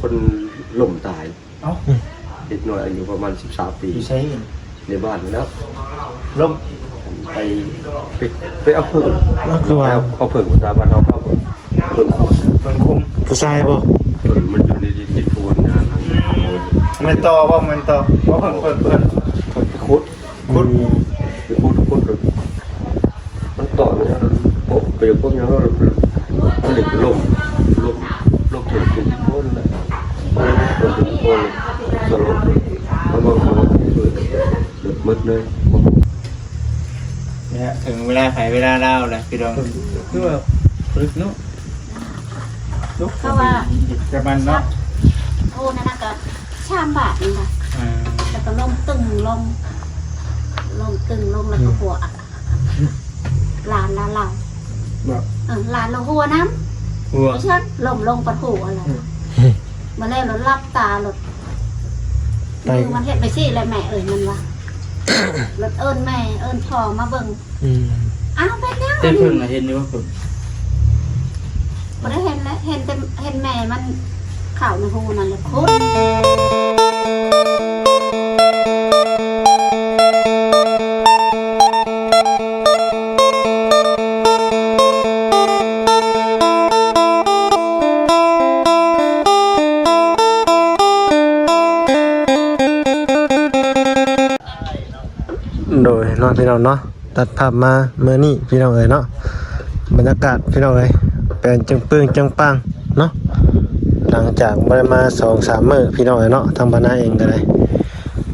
ຄົນລົ້ມຕາຍ. ເອົ້າ ເດັກນ້ອຍອາຍຸປະມານສິບສາມປີ ຢູ່ໃສ? ໃນບ້ານນີ້ແຫຼະ ລົ້ມ ໄປ ໄປ ໄປເອົາເຜິ້ງ ຄືວ່າ ເອົາເຜິ້ງ ພາສາບ້ານເຮົາເອົາເຜິ້ງ ເຜິ້ງຄຸມ ເຜິ້ງຄຸມ ຜູ້ຊາຍບໍ່? ເຜິ້ງມັນຢູ່ໃນດິນ ດິນພູນນະ. ແມ່ນຕໍບໍ່? ແມ່ນຕໍບໍ່? ເຜິ້ງ ເຜິ້ງ ເຜິ້ງ ເພິ່ນໄປຂຸດ ຂຸດ ອືມ ໄປຂຸດ ຂຸດ ມັນຕອນນີ້ ໂປະ ໄປປົບຫຍັງ ມັນເລີຍລົ້ມ ລົ້ມ ລົ້ມເຖິງ ເຖິງທີ່ໂພນນະ ລົງເຖິງທີ່ໂພນ ສະຫຼົບ ເອົາມາ ເອົາມາ ໝົດເລີຍ. ນີ້ແຫຼະ ເຖິງເວລາໃຜເວລາລາວແລ້ວ ພີ່ນ້ອງ. ຄືວ່າລຶກເນາະ ລຸກ ເພາະວ່າຈະມັນເນາະ ໂອ້ ນັ້ນນະ ກໍສາມບາດນີ້ນະ ອ່າ ແລ້ວກໍລົງຕຶງ ລົງ ລົງຕຶງ ລົງ ແລ້ວກໍ ອືມ ຫົວ ອາ ອາ ອາ ອາ ຫຼານລະລາວ ບໍ່ ເອີ ຫຼານລະຫົວນຳ ຫົວ ຊັ້ນ ລົ້ມລົງປະໂຖແລ້ວ ອືມ ມາແລ້ວລະຫຼັບຕາລະ ໄປ ມືມັນເຮັດໄປຊີ້ແຫຼະ ແມ່ເອີຍ ມັນວ່າ ລະເອີ້ນແມ່ ເອີ້ນພໍ່ມາເບິ່ງ ອືມ ອ້າວ ເປັນຫຍັງ ແຕ່ເພິ່ນນະເຫັນຢູ່ ບໍ່ໄດ້ເຫັນແຫຼະ ເຫັນແຕ່ ເຫັນແມ່ມັນເຂົ້າໃນຮູນັ້ນແຫຼະ ຂຸດ. ໂດຍເນາະ ພີ່ນ້ອງເນາະ ຕັດພາບມາມື້ນີ້ ພີ່ນ້ອງເອີຍເນາະ ບັນຍາກາດ ພີ່ນ້ອງເອີຍ ແປນຈຶ່ງປຶ້ງຈຶ່ງປັງເນາະ ຫຼັງຈາກບໍ່ໄດ້ມາສອງສາມມື້ ພີ່ນ້ອງເອີຍເນາະ ທາງບ້ານນາເອງກໍໄດ້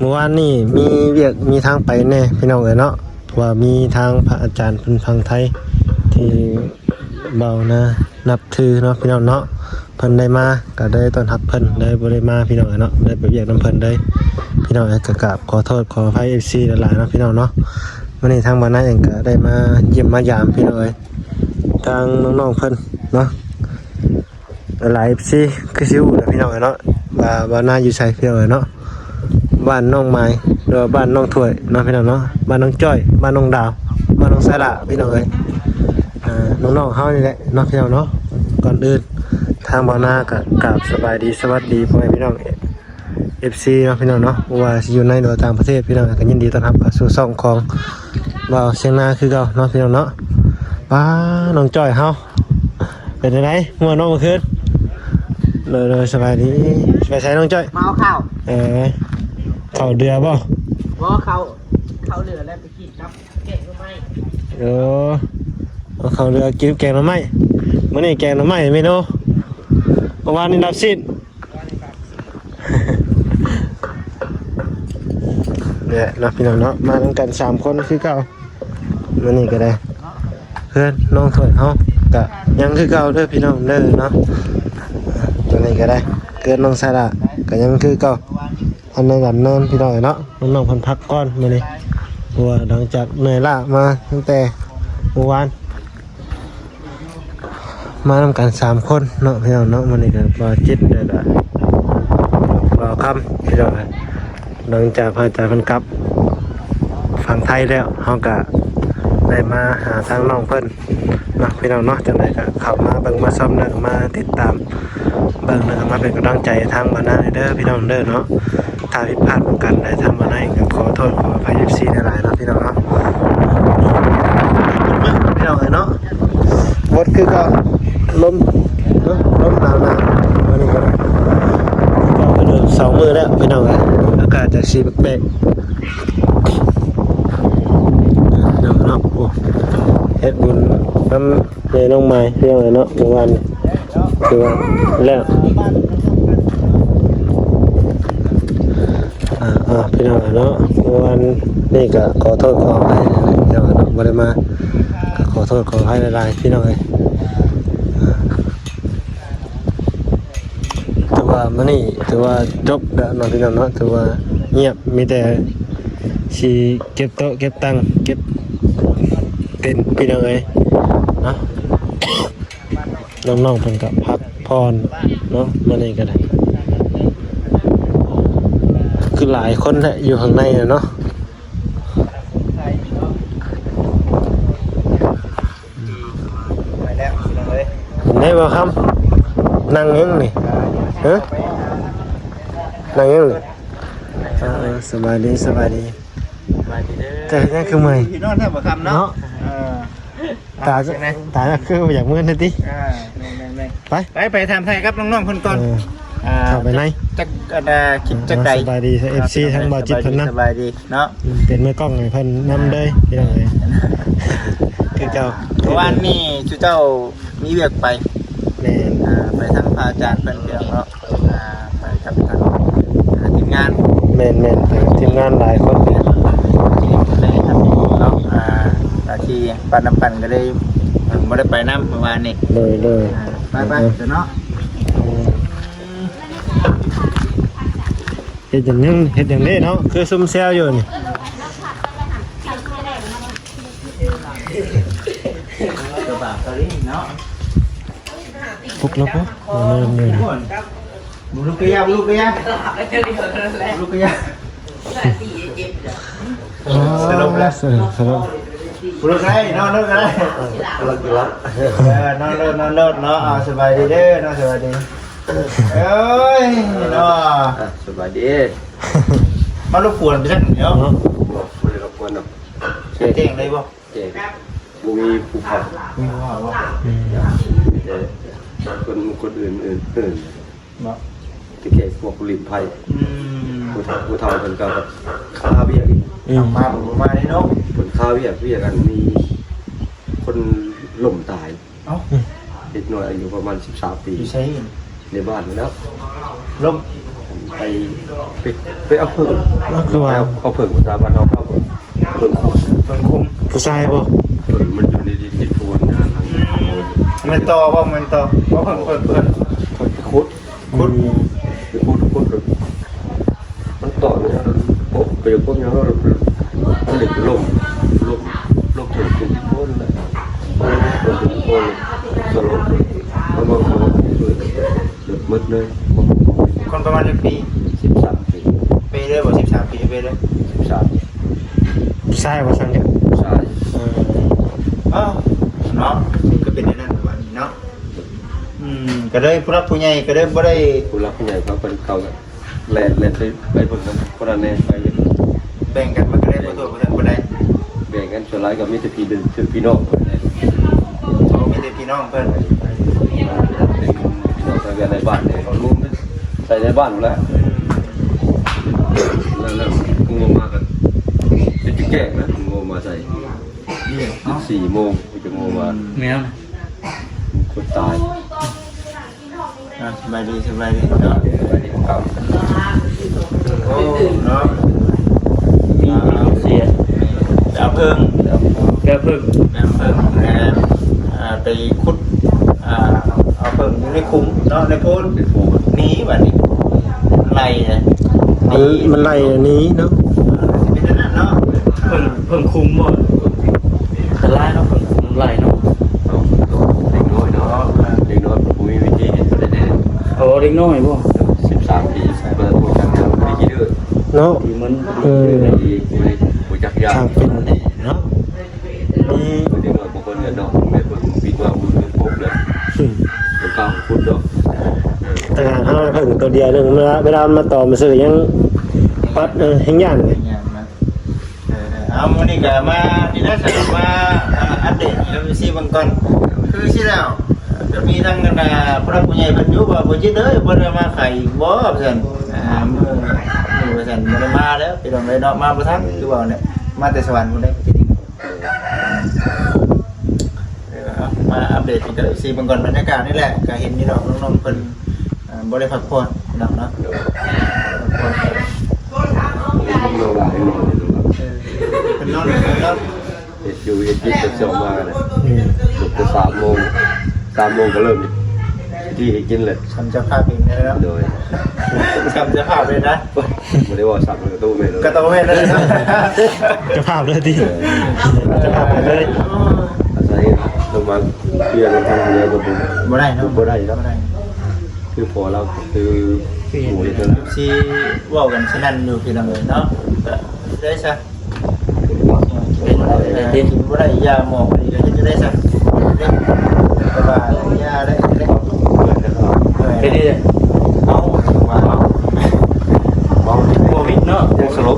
ມື້ວານນີ້ມີວຽກມີທາງໄປແດ່ ພີ່ນ້ອງເອີຍເນາະ ເພາະວ່າມີທາງພະອາຈານເພິ່ນຝັ່ງໄທທີ່ ເບົານານັບຖືເນາະ ພີ່ນ້ອງເນາະ ເພິ່ນໄດ້ມາ ກໍໄດ້ຕ້ອນຮັບເພິ່ນ ໄດ້ບໍ່ໄດ້ມາ ພີ່ນ້ອງເອີຍເນາະ ໄດ້ໄປວຽກນຳເພິ່ນເລີຍ ພີ່ນ້ອງເອີຍ ກໍກາບຂໍໂທດຂໍອະໄພ ເອັຟຊີ ຫຼາຍໆເນາະ ພີ່ນ້ອງເນາະ ມື້ນີ້ທາງບ້ານນາເອງກໍໄດ້ມາຢ້ຽມມາຢາມ ພີ່ນ້ອງເອີຍ ທາງນ້ອງໆເພິ່ນເນາະ ຫຼາຍໆ ເອັຟຊີ ຄືຊິຮູ້ແຫຼະ ພີ່ນ້ອງເອີຍເນາະ ວ່າບ້ານນາຢູ່ໃສ ພີ່ນ້ອງເອີຍເນາະ ບ້ານນ້ອງໝາຍ ຫຼືວ່າບ້ານນ້ອງຖ້ວຍເນາະ ພີ່ນ້ອງເນາະ ບ້ານນ້ອງຈ້ອຍ ບ້ານນ້ອງດາວ ບ້ານນ້ອງສາລະ ພີ່ນ້ອງເອີຍ ອ່າ ນ້ອງໆເຮົານີ້ແຫຼະເນາະ ພີ່ນ້ອງເນາະ ກ່ອນອື່ນທາງບ່າວນາກໍກາບສະບາຍດີສະຫວັດດີພໍ່ແມ່ພີ່ນ້ອງ ເອັຟຊີ ເນາະ ພີ່ນ້ອງເນາະ ບໍ່ວ່າຊິຢູ່ໃນ ຫຼືວ່າຕ່າງປະເທດ ພີ່ນ້ອງ ກໍຍິນດີຕ້ອນຮັບເຂົ້າສູ່ຊ່ອງຂອງບ່າວຊຽງນາຄືເກົ່າເນາະ ພີ່ນ້ອງເນາະ. ປ້າ ນ້ອງຈ້ອຍເຮົາ ເປັນຈັ່ງໃດ ມ່ວນບໍ່ມື້ຄືນ? ໂດຍໆ ສະບາຍດີ. ໄປໃສນ້ອງຈ້ອຍ? ມາເອົາເຂົ້າ. ເອີ ເຂົ້າເດືອບໍ່? ບໍ່ ເຂົ້າ ເຂົ້າເຫຼືອແລ້ວໄປກິນກັບແກງໜໍ່ໄມ້. ໂອ້ ເອົາເຂົ້າເຫຼືອກິນແກງໜໍ່ໄມ້. ມື້ນີ້ແກງໜໍ່ໄມ້ເມນູ ເມື່ອວານນີ້ລາບຊີ້ນ. ນີ້ແຫຼະເນາະ ພີ່ນ້ອງເນາະ ມານຳກັນສາມຄົນຄືເກົ່າ. ມື້ນີ້ກໍໄດ້ ເພື່ອນນ້ອງຖ້ວຍເຮົາກໍຍັງຄືເກົ່າເດີພີ່ນ້ອງເດີເນາະ. ຕົວນີ້ກໍໄດ້ ເພື່ອນນ້ອງສາລະກໍຍັງຄືເກົ່າ ອັນໃດກັນເນີນພີ່ນ້ອງເນາະ. ນ້ອງໆເພິ່ນພັກກ່ອນມື້ນີ້ ເພາະວ່າຫຼັງຈາກເມື່ອຍລ້າມາຕັ້ງແຕ່ມື້ວານ. ມານຳກັນສາມຄົນເນາະ ພີ່ນ້ອງເນາະ. ມື້ນີ້ກໍບ່າວຈິດ ແລ້ວກໍບ່າວຄຳ ພີ່ນ້ອງ. ຫຼັງຈາກພະອາຈານເພິ່ນກັບຝັ່ງໄທແລ້ວ ເຮົາກໍໄດ້ມາຫາທາງນ້ອງເພິ່ນເນາະ ພີ່ນ້ອງເນາະ. ຈັ່ງໃດກໍເຂົ້າມາເບິ່ງມາຊົມ ແລ້ວກໍມາຕິດຕາມເບິ່ງ ແລ້ວກໍມາເປັນກຳລັງໃຈທາງບ່າວນາງເດີ ພີ່ນ້ອງເດີເນາະ. ຖ້າຜິດພາດປະການໃດ ທາງບ່າວນາງກໍຂໍໂທດຂໍອະໄພ ເອັຟຊີ ຫຼາຍໆເນາະ ພີ່ນ້ອງເນາະ. ພີ່ນ້ອງເອີຍເນາະ ໝົດຄືເກົ່າ ລົມເນາະ ລົມໜາວໆ. ມື້ນີ້ກໍໄດ້ ກໍເລີ່ມສອງມື້ແລ້ວ ພີ່ນ້ອງເອີຍ. ອາກາດຈະສີແປກໆ ພີ່ນ້ອງເນາະ. ໂອ້ ເຮັດບຸນນຳ ແມ່ນ້ອງມາຍ ພີ່ນ້ອງເອີຍເນາະ ເມື່ອວານນີ້ ຄືວ່າແລ້ວ ອ່າ ພີ່ນ້ອງເນາະ. ເມື່ອວານນີ້ກໍຂໍໂທດຂໍອະໄພ ພີ່ນ້ອງເນາະ ບໍ່ໄດ້ມາ ກໍຂໍໂທດຂໍອະໄພຫຼາຍໆ ພີ່ນ້ອງເອີຍ. ຖືວ່າມື້ນີ້ຖືວ່າຈົບແລ້ວເນາະ ພີ່ນ້ອງເນາະ. ຖືວ່າງຽບ ມີແຕ່ຊິເກັບໂຕະເກັບຕັ່ງ ເກັບເຕັນ ພີ່ນ້ອງເອີຍເນາະ. ນ້ອງໆເພິ່ນກໍພັກຜ່ອນເນາະ ມື້ນີ້ກໍໄດ້ ຄືຫຼາຍຄົນແຫຼະ ຢູ່ຂ້າງໃນນະເນາະ. ໄດ້ບໍ່ຄຳ ນັ່ງຫຍັງນີ້? ເອີ ນັ່ງຢູ່ນີ້. ເອີ ສະບາຍດີ ສະບາຍດີ. ເຈົ້າເຮັດຫຍັງຄືເມື່ອຍ? ນອນແທ້ບໍ່ຄ່ຳເນາະ. ເນາະ ເອີ ຕາ ຕາຄືບໍ່ຢາກເມື່ອຍແທ້ຕິ? ເອີ ແມ່ນໆໆ ໄປ ໄປ ໄປຖາມໄຖ່ກັບນ້ອງໆເພິ່ນກ່ອນ. ເອີ ອ່າ ເຂົ້າໄປໃນ ຈັກ ອັນນ່າ ຄິດຈັກໃດ. ສະບາຍດີເອັຟຊີ ທາງບ່າວຈິດເພິ່ນນະ. ສະບາຍດີເນາະ. ເປັນມືກ້ອງໃຫ້ເພິ່ນນຳເລີຍ ພີ່ນ້ອງເອີຍ. ຄືເກົ່າ ເມື່ອວານນີ້ ຊຸເຈົ້າມີວຽກໄປ. ແມ່ນ ອ່າ ໄປທາງພະອາຈານເພິ່ນ ພີ່ນ້ອງເນາະ. ອ່າ ໄປກັບທາງ ອ່າ ທີມງານ. ແມ່ນໆ ໄປກັບທີມງານຫຼາຍຄົນເນາະ. ອ່າ ກະທີ່ປານນຳກັນກະເລີຍ ເອີ ບໍ່ໄດ້ໄປນຳເມື່ອວານນີ້. ໂດຍໆ ອ່າ ໄປໆ ເນາະ. ເຮັດຫຍັງ ເຮັດຫຍັງເດ້ເນາະ ຄືຊຸ່ມແຊວຢູ່ນີ້? ປຸກແລ້ວບໍ່? ລຸກກະຍາ ລຸກກະຍາ ລຸກກະຍາ. ອໍ ສະຫຼົບແລ້ວ ສະຫຼົບ ລຸກໄດ້ ນອນລົງກະໄດ້. ເອີ ນອນໂລດ ນອນໂລດເນາະ. ເອົາ ສະບາຍດີເດີເນາະ ສະບາຍດີ. ເອີຍເນາະ ອ່ະ ສະບາຍດີ. ມາລົບກວນໄປຊັ້ນເນາະ. ບໍ່ໄດ້ລົບກວນເນາະ. ແຈ້ງໄດ້ບໍ່? ແຈ້ງ ບໍ່ມີຜູ້ເຝົ້າ. ມີຜູ້ເຝົ້າບໍ່? ອືມ ມີແຕ່ຄົນ ຄົນອື່ນ ອື່ນ ອື່ນເນາະ ແຕ່ແຂກພວກຫຼິ້ນໄພ້. ອືມ ຜູ້ເຖົ້າ ຜູ້ເຖົ້າເພິ່ນກໍຄາວຽກອີກ. ອືມ ມາບໍ່ມາເດ້ເນາະ. ເພິ່ນຄາວຽກ ວຽກອັນມີຄົນລົ້ມຕາຍ. ເອົ້າ ເດັກນ້ອຍອາຍຸປະມານສິບສາມປີ. ຢູ່ໃສ? ໃນບ້ານນີ້ແຫຼະ. ລົ້ມ ໄປ ໄປ ໄປເອົາເຜິ້ງ. ເອົາ ຄືວ່າ ໄປເອົາ ເອົາເຜິ້ງ ພາສາບ້ານເຮົາເອົາເຜິ້ງ ເຜິ້ງຄຸມ. ເຜິ້ງຄຸມ ຜູ້ຊາຍບໍ່? ເຜິ້ງມັນຢູ່ໃນດິນ ດິນພູນນະ. ແມ່ນຕໍ່ບໍ່? ແມ່ນຕໍ່ບໍ່? ເຜິ້ງ ເຜິ້ງ ເຜິ້ງ ໄປຂຸດ ຂຸດ ອືມ ໄປຂຸດ ຂຸດ ມັນຕອດເລີຍ ໂອ້ ໄປກົບຫຍັງ ມັນເລີຍລົ້ມ ລົ້ມ ລົ້ມເຖິງ ເຖິງທີ່ໂພນແຫຼະ ລົງເຖິງທີ່ໂພນ ສະຫຼົບ ເອົາມາ ເອົາມາຊ່ວຍ ໝົດເລີຍ. ຄົນປະມານຈັກປີ? ສິບສາມປີ. ເປເລີຍບໍ່? ສິບສາມປີ ເປເລີຍ? ສິບສາມ. ຜູ້ຊາຍບໍ່? ຊ່າງເດີ ຜູ້ຊາຍ. ເອີ ເອົ້າ ເນາະ ຄືເປັນແນວນັ້ນ ປະມານນີ້ເນາະ. ອືມ ກໍເລີຍຜູ້ຫຼັກຜູ້ໃຫຍ່ກໍເລີຍບໍ່ໄດ້ ຜູ້ຫຼັກຜູ້ໃຫຍ່ເຂົາເພິ່ນເຂົາກໍແລ່ນ ແລ່ນໄປ ໄປເບິ່ງນຳຄົນນັ້ນແດ່ ໄປ ແບ່ງກັນ ມັນກໍໄດ້ບໍ່ທົ່ວບໍ່ເຖິງປານໃດ. ແບ່ງກັນ ສ່ວນຫຼາຍກໍມີແຕ່ພີ່ ເປັນພີ່ນ້ອງເພິ່ນແຫຼະ. ໂອ້ ມີແຕ່ພີ່ນ້ອງເພິ່ນ ເປັນພີ່ນ້ອງໃນບ້ານເດ້ ເຂົາລວມໃສ່ໃນບ້ານພຸ້ນແຫຼະ. ອືມ ແລ້ວ ແລ້ວງົວມາກໍເປັນແກ້ງນະ ງົວມາໃສ່ ເນາະ ສີ່ໂມງ ຈະງົວມາ ແມວນະ ຄົນຕາຍ. ອ່າ ສະບາຍດີ ສະບາຍດີເນາະ ສະບາຍດີ. ໂອ້ ເນາະ ມີ ມີຄົນເສຍ ໄປເອົາເຜິ້ງ ໄປເອົາເຜິ້ງ ໄປເອົາເຜິ້ງ ອ່າ ໄປຂຸດ ອ່າ ເອົາເຜິ້ງຢູ່ໃນຂຸມເນາະ ໃນໂພນ ໃນໂພນ ໜີບາດນີ້ ໄລ່ນະ ມັນ ມັນໄລ່ໜີເນາະ. ອ່າ ຊິເປັນອັນນັ້ນເນາະ ເຜິ້ງ ເຜິ້ງຂຸມບໍ່? ອັນຕະລາຍເນາະ ເຜິ້ງຂຸມໄລ່ເນາະ. ເດັກນ້ອຍເນາະ ເດັກນ້ອຍບໍ່ມີວິທີເຮັດບໍ່ໄດ້ເດ້. ເອົາເດັກນ້ອຍບໍ່? ສິບສາມປີ ບໍ່ຮູ້ຈັກເລື່ອງ ບໍ່ໄດ້ຂີ້ດື້ເນາະ. ທີ່ມັນ ເອີ ບໍ່ໄດ້ ບໍ່ໄດ້ຮູ້ຈັກຢ່າງ ຊ່າງເປັນເນາະ. ອືມ ເດັກນ້ອຍບາງຄົນກໍເນາະ ແມ່ເພິ່ນປິດວາງມືເພິ່ນປົບເລີຍ. ອືມ ບໍ່ກ້າຂຸດດອກ. ເອີ ແຕ່ເຮົາເພິ່ງຕົວດຽວໜຶ່ງ ເວລາ ເວລາມັນມາຕອມຊື່ຍັງປັດ ເອີ ແຮງຢ້ານເລີຍ. ເອີ ເອົາ ມື້ນີ້ກໍມານີ້ນະ ສະຫຼຸບມາ ເອີ ອັບເດດໃຫ້ເອັຟຊີເບິ່ງກ່ອນ. ຄືຊິແລ້ວ ກໍມີທັງ ອັນນ່າ ຜູ້ຫຼັກຜູ້ໃຫຍ່ເພິ່ນຢູ່ວ່າ ບໍ່ຈິດເອີຍ ບໍ່ໄດ້ມາຂາຍອີກບໍ່ ວ່າຊັ້ນ. ອ່າ ມື້ ມື້ວ່າຊັ້ນ ບໍ່ໄດ້ມາແລ້ວ ພີ່ນ້ອງເອີຍເນາະ ມາບໍ່ທັນ ຄືເວົ້າແຫຼະ ມາແຕ່ສະຫວັນພຸ້ນເດ້. ເອີ ເອົາ ມາອັບເດດໃຫ້ເອັຟຊີເບິ່ງກ່ອນ ບັນຍາກາດນີ້ແຫຼະ ກໍເຫັນຢູ່ດອກ ນ້ອງໆເພິ່ນ ອ່າ ບໍ່ໄດ້ພັກຜ່ອນພີ່ນ້ອງເນາະ. ເອີ ເພິ່ນນອນ ເພິ່ນນອນ ເຮັດຢູ່ເຮັດກິນ ເພິ່ນຊິອອກມານະ. ອືມ ເກືອບຈະສາມໂມງ ສາມໂມງກໍເລີ່ມທີ່ໃຫ້ກິນແລ້ວ. ຊ່ຳເຈົ້າພາບເອງເລີຍເນາະ. ໂດຍ ຊ່ຳເຈົ້າພາບເລີຍນະ. ບໍ່ໄດ້ເວົ້າ ຊ່ຳກະໂຕແມ່ນເລີຍ ກະໂຕແມ່ນເລີຍ. ເຈົ້າພາບເລີຍຕິ? ເອີ ເຈົ້າພາບເລີຍ. ອາໄສລະຫວ່າງເຮືອນທາງເຮືອກໍບໍ່ ບໍ່ໄດ້ເນາະ ບໍ່ໄດ້ເນາະ ບໍ່ໄດ້. ຄືພໍ່ລາວຄື ຄືເຫັນ ຊິເວົ້າກັນສະນັ້ນຢູ່ພີ່ນ້ອງເອີຍເນາະ. ໄດ້ຊະ ເປັນ ເອີ ກິນບໍ່ໄດ້ ຢາໝໍກໍດີ ກໍເຮັດຈັ່ງໃດຊະ? ເອີ ເປັນໄດ້ ເຮັດໄດ້.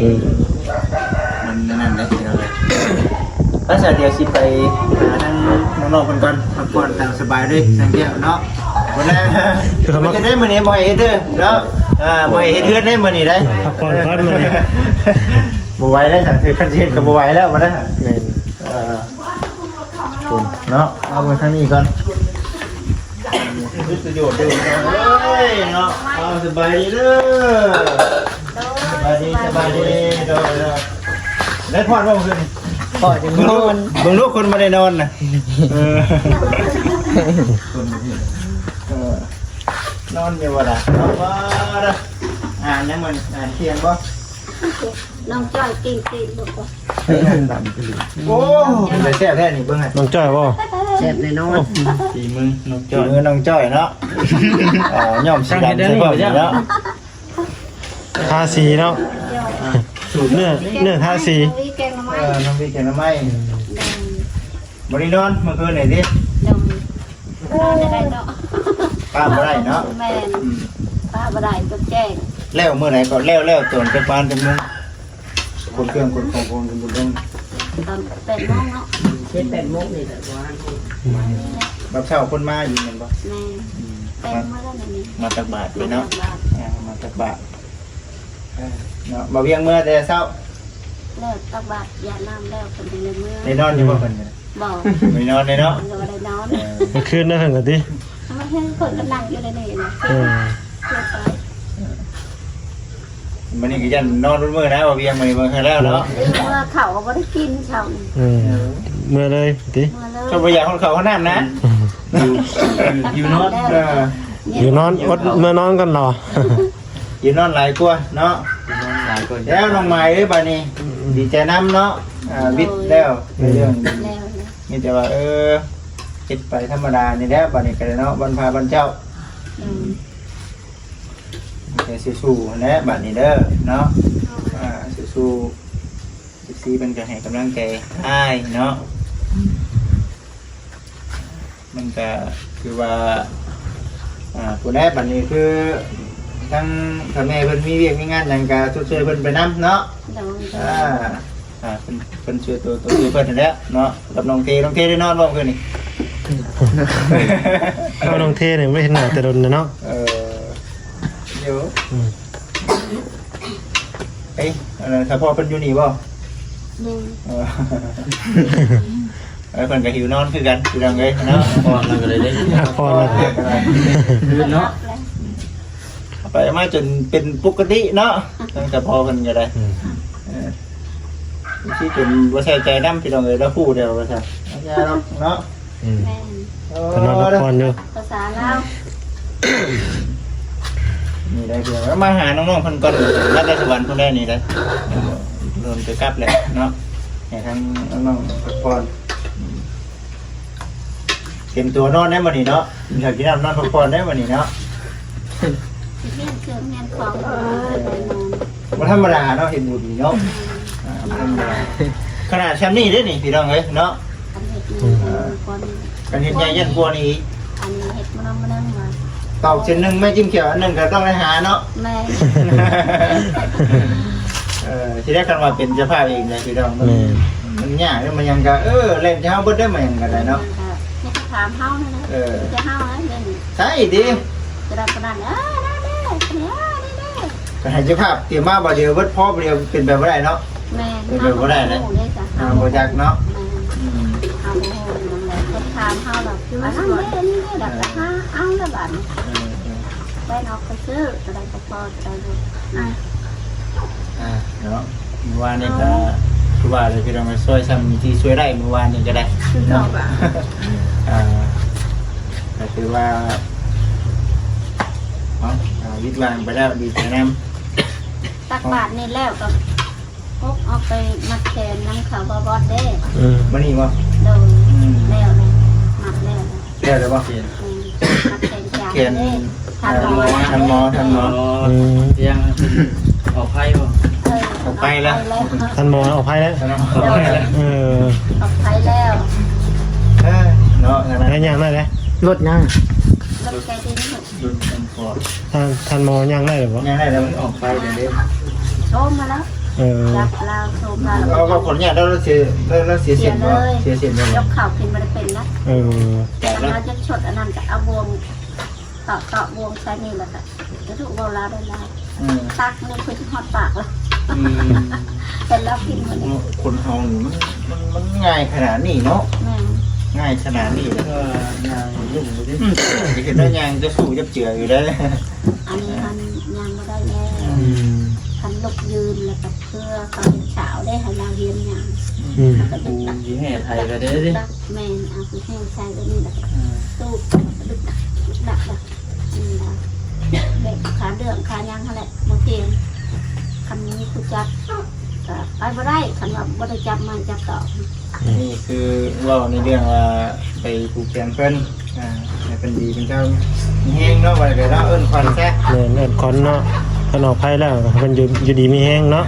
ອືມ ມັນນັ້ນເດ້ພີ່ນ້ອງເອີຍ. ໄປຊະ ດຽວຊິໄປຫາທາງນ້ອງໆເພິ່ນກ່ອນ ພັກຜ່ອນຕາມສະບາຍເລີຍ ສັງແກ້ວເນາະ. ບໍ່ໄດ້ ເຮັດໄດ້ມື້ນີ້ ບໍ່ໃຫ້ເຮັດເດີເນາະ. ອ່າ ບໍ່ໃຫ້ເຮັດເຮືອນໄດ້ມື້ນີ້ໄດ້ ພັກຜ່ອນກ່ອນມື້ນີ້. ບໍ່ໄຫວແລ້ວ ຄັນຊິເຮັດກໍບໍ່ໄຫວແລ້ວ ບໍ່ໄດ້. ແມ່ນ ເອີ ເນາະ ເອົາເບິ່ງທາງນີ້ກ່ອນ. ເອີຍເນາະ ເອົາ ສະບາຍດີເດີ ສະບາຍດີ ສະບາຍດີ. ໂດຍ ໂດຍ ໄດ້ພອດບໍ່ຄືນນີ້? ພອດຢູ່ ເບິ່ງດູ ເບິ່ງດູຄົນບໍ່ໄດ້ນອນນະ. ເອີ ເອີ ນອນຢູ່ບໍ່ລະ? ນອນບໍ່ລະ? ອ່ານຍັງມື້ນີ້ ອ່ານທ່ຽງບໍ່? ນ້ອງຈ້ອຍເກັ່ງຕີນບໍ່? ໂອ້ ເປັນຕາແຊບແທ້ນີ້ ເບິ່ງໃຫ້ ນ້ອງຈ້ອຍບໍ່? ແຊບແນ່ນອນ. ໂອ້ ຝີມືນ້ອງຈ້ອຍ ຝີມືນ້ອງຈ້ອຍເນາະ. ເອີ ຍ້ອມສີດຳໃສ່ພ້ອມນີ້ເນາະ ທາສີເນາະ. ເນື້ອ ເນື້ອທາສີ. ນ້ອງວີແກງໜໍ່ໄມ້ ເອີ ນ້ອງວີແກງໜໍ່ໄມ້. ບໍ່ໄດ້ນອນມື້ຄືນນີ້ຕິ? ໂດຍ ນອນໄດ້ເນາະ ປ້າບໍ່ໄດ້ເນາະ. ແມ່ນ ອືມ ປ້າບໍ່ໄດ້ ຕົກແຈ້ງ. ແລ້ວມື້ໃດກໍແລ້ວ ແລ້ວຕອນຈັກປານຈັກໂມງ? ຂົນເຄື່ອງຂົນຂອງຂອງບຸນເດ້ງ ຕອນແປດໂມງເນາະ ເຈັດແປດໂມງນີ້ແຫຼະ ປະມານ ອືມ ບັດເຊົ້າຄົນມາຢູ່ແມ່ນບໍ່? ແມ່ນ ອືມ ເຕັມໝົດແລ້ວນີ້ ມາຕັກບາດເນາະ ມາຕັກບາດ ອ່າ ມາຕັກບາດ. ເອີ ເນາະ ບ່າວວຽງເມືອແຕ່ເຊົ້າ ແລ້ວຕັກບາດຢາດນ້ຳແລ້ວ ເພິ່ນຈຶ່ງໄດ້ເມືອ. ໄດ້ນອນຢູ່ບໍ່ເພິ່ນ? ບໍ່ ໄດ້ນອນເດ້ເນາະ ບໍ່ໄດ້ນອນ. ເອີ ມື້ຄືນນັ້ນເພິ່ນກໍຕິ ມື້ຄືນເພິ່ນກໍນັ່ງຢູ່ໃນນີ້ນະ. ເອີ ເອີ ມື້ນີ້ກໍຢ້ານນອນເບິດມື້ນະ ບ່າວວຽງ ມື້ນີ້ເບິ່ງໃຫ້ແລ້ວເນາະ. ເມື່ອເຂົ້າກໍບໍ່ໄດ້ກິນເຊົ້ານີ້. ເອີ ເມື່ອເລີຍຕິ ເມື່ອເລີຍ ກໍບໍ່ຢາກຮອດເຂົ້າຮອດນ້ຳນະ. ອືມ ຢູ່ ຢູ່ນອນ ເອີ ຢູ່ນອນ ອົດເມື່ອນອນກ່ອນລະ. ຢູ່ນອນຫຼາຍກວ່າເນາະ ຢູ່ນອນຫຼາຍກວ່າ. ແລ້ວນ້ອງໝາຍເອີຍ ບາດນີ້ ອືມ ດີໃຈນຳເນາະ. ອ່າ ວິດແລ້ວ ໂດຍ ເລື່ອງ ແລ້ວ ມີແຕ່ວ່າ ເອີ ເຮັດໄປທຳມະດານີ້ແຫຼະ ບາດນີ້ກໍໄດ້ເນາະ ວັນພະວັນເຈົ້າ. ອືມ ໃຫ້ສູ້ໆຫັ້ນແຫຼະບາດນີ້ເດີເນາະ. ອ່າ ສູ້ໆ ເອັຟຊີ ເພິ່ນກໍໃຫ້ກຳລັງໃຈອ້າຍເນາະ. ມັນກະຄືວ່າ ອ່າ ຜູ້ໃດບັດນີ້ຄືທາງພໍ່ແມ່ເພິ່ນມີວຽກມີງານຫຍັງກະຊົດເຊີຍເພິ່ນໄປນຳເນາະ. ໂດຍ ອ່າ ອ່າ ເພິ່ນ ເພິ່ນຊ່ວຍໂຕ ໂຕຊ່ວຍເພິ່ນຫັ້ນແຫຼະເນາະ. ກັບນ້ອງເທ ນ້ອງເທໄດ້ນອນບໍ່ຄືນນີ້? ເອົາ ນ້ອງເທນີ້ບໍ່ເຫັນໜ້າແຕ່ດົນແລ້ວເນາະ. ເອີ ຢູ່ ອືມ ເອີຍ ອັນນັ້ນ ສະເພາະເພິ່ນຢູ່ນີ້ບໍ່? ແມ່ນ ເອີ. ເອີ ເພິ່ນກໍຫິວນອນຄືກັນ ພີ່ນ້ອງເອີຍເນາະ ພັກຜ່ອນແລ້ວກໍໄດ້ເດ້ ພັກຜ່ອນແລ້ວ ຄືນເນາະ ໄປມາຈົນເປັນປົກກະຕິເນາະ ຕັ້ງແຕ່ພໍ່ເພິ່ນກໍໄດ້ ອືມ ເອີ ຊິຈົນບໍ່ໃສ່ໃຈນຳ ພີ່ນ້ອງເອີຍ ລາວຮູ້ແລ້ວວ່າຊັ້ນ ຢ່າດອກເນາະ ອືມ ແມ່ນ ເພິ່ນນອນພັກຜ່ອນຢູ່ ພາສາລາວ ນີ້ໄດ້ ເພື່ອມາຫານ້ອງໆເພິ່ນກ່ອນ ມາແຕ່ສະຫວັນພຸ້ນໄດ້ນີ້ໄດ້ ໂດນຈະກັບແຫຼະເນາະ ໃຫ້ທາງນ້ອງໆພັກຜ່ອນ ເຕັມຕົວນອນໄດ້ມື້ນີ້ເນາະ ຖ້າກິນນ້ຳນອນພັກຜ່ອນໄດ້ມື້ນີ້ເນາະ ຊິຮຽນເຄື່ອງຮຽນຂອງ ບໍ່ທຳມະດາເນາະ ເຮັດບຸນນີ້ເນາະ ອ່າ ບໍ່ທຳມະດາ ຂະໜາດຊ່ຳນີ້ເດ້ນີ້ ພີ່ນ້ອງເອີຍເນາະ ຄັນເຮັດໃຫຍ່ ເອີ ກວ່ານີ້ ຄັນເຮັດໃຫຍ່ຢ້ານກວ່ານີ້ອີກ ອັນນີ້ເຮັດມານຳມານຳມາ ຕອກເສັ້ນໜຶ່ງ ໄມ້ຈິ້ມຂຽວອັນໜຶ່ງກໍຕ້ອງໄດ້ຫາເນາະ ແມ່ນ ເອີ ທີ່ແລກຄັນວ່າເປັນເຈົ້າພາບເອງນະ ພີ່ນ້ອງ ມັນ ແມ່ນ ມັນຍາກເດ້ ມັນຫຍັງກໍ ເອີ ແລ່ນຈະເຮົາເບິດເດ້ ມັນຫຍັງກໍໄດ້ເນາະ ມັນກໍມີແຕ່ຖາມເຮົານັ້ນແຫຼະ ເອີ ມີແຕ່ເຮົານັ້ນແຫຼະ ໃຊ່ຕິ ຈະໄດ້ປານນັ້ນ ເອີ ນັ້ນເດ້ ເອີ ນີ້ເດ້ ກໍໃຫ້ເຈົ້າພາບຕຽມມາບາດດຽວເບິດ ພໍບາດດຽວເປັນໄປບໍ່ໄດ້ເນາະ ແມ່ນ ເປັນໄປບໍ່ໄດ້ແຫຼະ ເຮົາບໍ່ຮູ້ເດ້ ເຮົາບໍ່ຈັກເນາະ ແມ່ນ ອືມ ເຮົາບໍ່ຮູ້ນຳແຫຼະ ເພິ່ນຖາມເຮົາແລ້ວ ອັນນັ້ນເດ້ ອັນນີ້ເດ້ ແລ້ວກໍຫາເອົາລະບາດນີ້ ເອີ ເອີ ໄປນອກໄປຊື້ ຕົວໃດກໍພໍ ຕົວໃດບໍ່ ອ່າ ອ່າ ເນາະ ມື້ວານນີ້ກໍຄືວ່າແຫຼະ ພີ່ນ້ອງ ຊ່ວຍຊ່ຳທີ່ຊ່ວຍໄດ້ ມື້ວານນີ້ກໍໄດ້ເນາະ ອ່າ ກໍຖືວ່າ ເນາະ ອ່າ ຫຍຸດວ່າງໄປແລ້ວ ດີໃຈນຳ ຕັກບາດນີ້ແລ້ວກໍ ກົກອອກໄປມັດແຂນນຳເຂົາບໍ່ບອດເດ້ ອືມ ມື້ນີ້ບໍ່ ໂດຍ ອືມ ແລ້ວແລ້ວ ມັດແລ້ວ ແລ້ວແລ້ວບໍ່ ອືມ ມັດແຂນຈານ ແຂນ ເດ້ ທັນໝໍ ທັນໝໍ ທັນໝໍ ອືມ ຍັງອອກໄພບໍ່ ເອີ ອອກໄພແລ້ວ ອອກໄພແລ້ວ ທັນໝໍອອກໄພແລ້ວ ທັນໝໍອອກໄພແລ້ວ ເອີ ອອກໄພແລ້ວ ເອີ ເນາະ ແລ້ວຍ່າງໄດ້ເດ້ ລົດຍັງ ລົດໄກເດ້ ລົດອັນ ທ່ານ ທ່ານໝໍຍ່າງໄດ້ບໍ່ ຍ່າງໄດ້ແລ້ວ ມັນອອກໄປເດ້ ໂຊມມາແລ້ວ ເອີ ຈັບລາວໂຊມມາແລ້ວ ເອົາ ເວົ້າ ຂໍອະນຸຍາດ ລາວເສຍ ລາວເສຍເສັ້ນບໍ່ ເສຍເສັ້ນບໍ່ ຍົກເຂົ້າຂຶ້ນບໍ່ໄດ້ເປັນນະ ເອີ ແຕ່ລາວຈະຊົດອັນນັ້ນ ຈະເອົາບ່ວງເຕາະໆ ບ່ວງໃສ່ນີ້ ແລ້ວກໍຈະຖືກເວົ້າລາວໄດ້ລາວ ອືມ ຕັກນີ້ຄືຊິຮອດປາກແລ້ວ ອືມ ເຫັນລາວກິນມື້ນີ້ ຄົນເຮົານີ້ມັນ ມັນ ມັນງ່າຍຂະໜາດນີ້ເນາະ ແມ່ນ ງ່າຍຂະໜາດນີ້ເລີຍ ເອີ ຍ່າງລຸ້ມຢູ່ເດ້ ອືມ ເຫັນໄດ້ຍ່າງຈະສູ້ຈັບເຈືອຢູ່ເດ້ ອັນນີ້ຫັ້ນຍ່າງບໍ່ໄດ້ແລ້ວ ອືມ ຄັນລຸກຢືນແລ້ວກໍເພື່ອເຂົາເຮັດສາວເດ້ ໃຫ້ລາວຮຽນຍ່າງ ອືມ ປູຂີ້ແຮ່ໄຖກໍໄດ້ເດ້ ແມ່ນ ເອົາຂີ້ແຮ່ໃສ່ແບບນີ້ແລ້ວກໍ ອ່າ ຕູບ ດຶກດັກ ດຶກດັກ ອືມ ແບບຂາເດືອງຂາຫຍັງຫັ້ນແຫຼະ ບໍ່ເກັ່ງ ຄັນມີຜູ້ຈັບກໍໄປບໍ່ໄດ້ ຄັນວ່າບໍ່ໄດ້ຈັບໄມ້ຈັບຕອກ ນີ້ຄືເວົ້າໃນເລື່ອງວ່າໄປຜູກແຂນເພິ່ນ ອ່າ ໃຫ້ເພິ່ນດີເປັນເຈົ້າມີແຮງເນາະ ວ່າແລ້ວເນາະ ເອີ້ນຂວັນຊະ ແມ່ນ ເອີ້ນຂວັນເນາະ ເພິ່ນອອກໄພແລ້ວ ເພິ່ນຢູ່ ຢູ່ດີມີແຮງເນາະ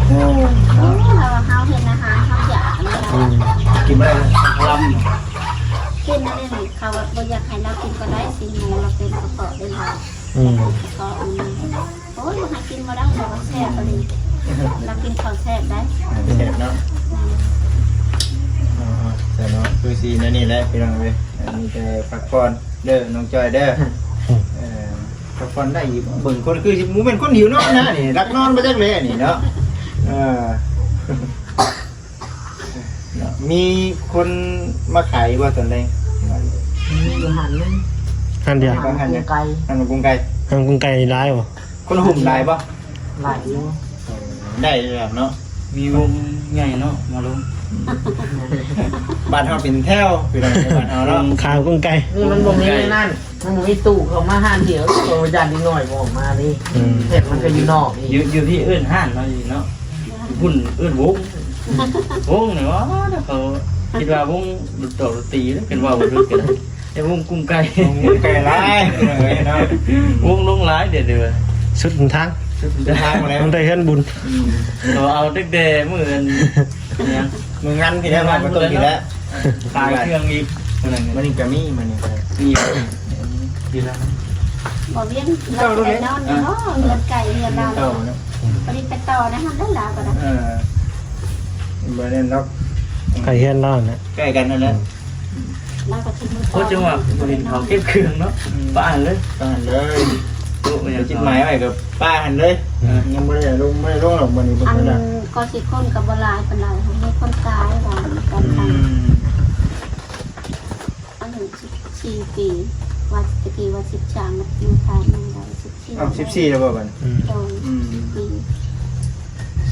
ໂອ້ ເຮົາເຮັດອາຫານເຮົາຢາກ ອືມ ກິນບໍ່ໄດ້ເລີຍ ລຳ ກິນອັນນີ້ ເຂົາວ່າບໍ່ຢາກໃຫ້ລາວກິນກໍໄດ້ ຊິງູລາວເປັນກະເພາະເດ້ລາວ ອືມ ເພາະ ອືມ ໂອ້ຍ ໃຫ້ກິນບໍ່ໄດ້ ລາວວ່າແຊບອີ່ຫຼີ ລາວກິນເຂົ້າແຊບໄດ໋ ແຊບເນາະ ອືມ ເອີ ເອີ ແຊບເນາະ ຄືຊິແນວນີ້ແຫຼະ ພີ່ນ້ອງເອີຍ ມີແຕ່ພັກຜ່ອນເດີ ນ້ອງຈ້ອຍເດີ ອືມ ເອີ ພັກຜ່ອນໄດ້ຢູ່ ເບິ່ງຄົນຄືຊິບໍ່ແມ່ນຄົນຫິວນອນນະນີ້ ຫຼັກນອນບໍ່ຈັກແລນີ້ເນາະ ເອີ ມີຄົນມາຂາຍຢູ່ບໍ່ຕອນແລງ? ມີຢູ່ຮ້ານໜຶ່ງ ຮ້ານດຽວ ຮ້ານກຸງໄກ່ ຮ້ານກຸງໄກ່ ຮ້ານກຸງໄກ່ນີ້ຫຼາຍບໍ່? ຄົນຫຸ້ມຫຼາຍບໍ່? ຫຼາຍຢູ່ ໄດ້ຢູ່ແລ້ວເນາະ ມີວົງໃຫຍ່ເນາະ ມາລົງ ບ້ານເຮົາເປັນແຖວ ພີ່ນ້ອງ ບ້ານເຮົາເນາະ ຂາຍກຸງໄກ່ ນີ້ມັນບໍ່ມີໃນນັ້ນ ມັນບໍ່ມີຕູ້ເຂົ້າມາຮ້ານດຽວ ໂຕຢ້ານເດັກນ້ອຍບໍ່ອອກມານີ້ ອືມ ເຂດມັນກໍຢູ່ນອກນີ້ ຢູ່ ຢູ່ພີ້ເອີ້ນຮ້ານເນາະ ຢູ່ເນາະ ພຸ້ນເອີ້ນວົງ ວົງນີ້ຫວາ ເຂົາຄິດວ່າວົງດົນຕອກດົນຕີເດ້ ເພິ່ນເວົ້າບໍ່ຖືກກໍໄດ້ ແຕ່ວົງກຸງໄກ່ ວົງກຸງໄກ່ຫຼາຍເນາະ ວົງລົງຫຼາຍເດ້ ເດີ ສຸດຫົນທາງ ສຸດຫົນທາງແລ້ວ ມັນໄດ້ເຮືອນບຸນ ອືມ ເຂົາເອົາຕັ້ງແຕ່ມື້ອັນ ຫຍັງ ມື້ງານພີ້ແລ້ວ ມື້ງານ ມາຕົ້ນພີ້ແລ້ວ ຂາຍເຄື່ອງອີກ ມື້ນັ້ນ ມື້ນີ້ກໍມີ ມື້ນີ້ກໍມີ ມີ ບໍ່ວຽງ ເຈົ້າ ເຈົ້າ ເຈົ້າ ນອນຢູ່ບໍ່? ເຮືອນໄກເຮືອນລາວ ເຈົ້າ ພໍດີໄປຕໍ່ນະ ມັນໄດ້ລາວກໍໄດ້ ເອີ ບໍ່ແມ່ນດອກ ໃກ້ເຮືອນລາວນະ ໃກ້ກັນນັ້ນແຫຼະ ລາວກໍຊິ ໂອ້ ຈັ່ງວ່າບໍ່ເຫັນເຂົາເກັບເຄື່ອງເນາະ ອືມ ປະຫັ້ນເລີຍ ປະຫັ້ນເລີຍ ໂອ້ ໄປຈິດໝາຍໄວ້ກໍປະຫັ້ນເລີຍ ເອີ ຍັງບໍ່ໄດ້ລົງ ບໍ່ໄດ້ລົງດອກ ມື້ນີ້ເພິ່ນ ອັນ ເພິ່ນວ່າ ກໍສິຄົນກໍບໍ່ຫຼາຍປານໃດ ມີຄົນຕາຍວ່າກັນ ອືມ ອາຍຸສິບສີ່ປີ ວ່າແຕ່ກີ້ວ່າສິບສາມ ມາທານໜຶ່ງໄດ້ສິບສີ່ ອ້າວ ສິບສີ່ແລ້ວບໍ່ບັດນີ້? ອືມ ໂດຍ ອືມ ສິບສີ່ປີ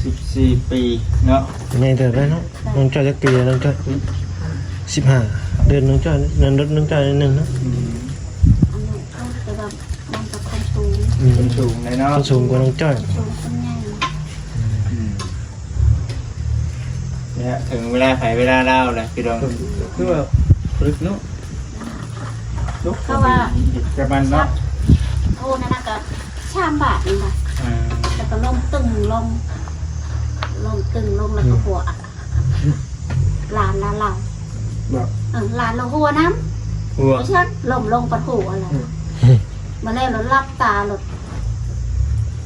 ສິບສີ່ປີເນາະ ໃຫຍ່ເຕີບແລ້ວເນາະ. ນ້ອງຈ້ອຍຈັກປີແລ້ວ ນ້ອງຈ້ອຍ? ສິບຫ້າ ເດືອນນ້ອງຈ້ອຍນັ້ນ ລົດນ້ອງຈ້ອຍໜ້ອຍໜຶ່ງເນາະ. ອືມ ອາຍຸເທົ່າ ແຕ່ວ່າ ມັນກໍຄົນສູງ ອືມ ຄົນສູງເລີຍເນາະ ຄົນສູງກວ່ານ້ອງຈ້ອຍ ຄົນສູງຄົນໃຫຍ່ ອືມ ນີ້ແຫຼະ ເຖິງເວລາໃຜເວລາລາວແຫຼະພີ່ນ້ອງ ຄືວ່າລຶກເນາະ ເພາະວ່າ ຈະມັນເນາະ ໂອ້ ນັ້ນນະກໍສາມບາດນີ້ນະ ອ່າ ແລ້ວກໍລົງຕຶ້ງລົງ ລົງຕຶ້ງລົງ ແລ້ວກໍ ອືມ ຫົວ ຫຼານລາວ ບໍ່ ເອີ ຫຼານລາວຫົວນຳ ຫົວ ບໍ່ຊັກ ລົ້ມລົງປະໂຖແລ້ວ ອືມ ມາແລ້ວລະຫຼັບຕາລະ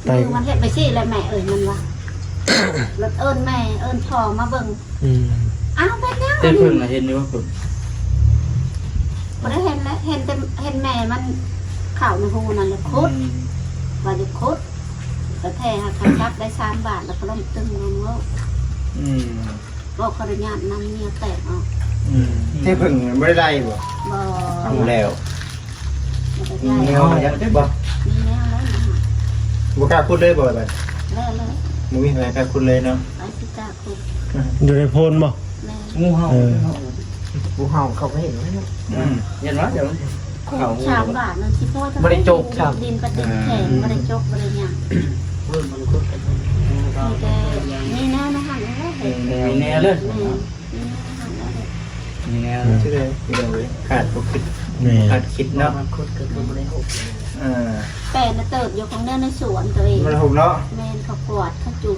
ໄປ ມືມັນເຮັດໄປຊີ້ແຫຼະແມ່ເອີຍ ມັນວ່າ ລະເອີ້ນແມ່ເອີ້ນພໍ່ມາເບິ່ງ ອືມ ອ້າວ ເປັນຫຍັງ ແຕ່ເພິ່ນລະເຫັນຢູ່ວ່າ ບໍ່ໄດ້ເຫັນແຫຼະ ເຫັນແຕ່ ເຫັນແມ່ມັນເຂົ້າໃນຮູນັ້ນລະຂຸດ ອືມ ວ່າຈະຂຸດ ກະແທ້ຫາກະຈັບໄດ້ສາມບາດ ລະກໍລົງຕຶ້ງລົງໂລດ ອືມ ກໍຂໍອະນຸຍາດນຳເມຍແຕກອອກ ອືມ ແຕ່ເພິ່ນບໍ່ໄດ້ໄລ່ບໍ່? ບໍ່ ເອົາແລ້ວ ບໍ່ໄດ້ໄລ່ ມີແນວແລ້ວບໍ່? ມີແນວແລ້ວນະ ບໍ່ກ້າຂຸດເລີຍບໍ່? ແລ້ວ ແລ້ວ ບໍ່ມີໃຜກ້າຂຸດເລີຍເນາະ ໃຜຊິກ້າຂຸດ ຢູ່ໃນໂພນບໍ່? ແມ່ນ ງູເຫົ່າ ເອີ ງູເຫົ່າເຂົາກໍເຫັນແລ້ວເນາະ ອືມ ເຫັນວ່າດຽວ ເຂົາ ສາມບາດນັ້ນ ຊິພໍ ບໍ່ໄດ້ຈົກ ດິນປະຕິດແຂງ ອ່າ ບໍ່ໄດ້ຈົກ ບໍ່ໄດ້ຫຍັງ ເອີ ມັນຂຸດກັນ ມີແຕ່ ມີແນວໃນຫັ້ນແຫຼະ ເຫັນ ມີແນວເລີຍ ແມ່ນ ມີແນວໃນຫັ້ນແຫຼະ ມີແນວ ອືມ ຊິໄດ້ ພີ່ນ້ອງເອີຍ ຄາດບໍ່ຄິດ ແມ່ນ ຄາດຄິດເນາະ ມັນຂຸດກໍຄືບໍ່ໄດ້ຫົກ ເອີ ແປນະເຕີບຢູ່ຂອງແນວໃນສວນຕົວເອງ ບໍ່ໄດ້ຫົກເນາະ ແມ່ນ ເຂົາກວາດ ເຂົາຈູດ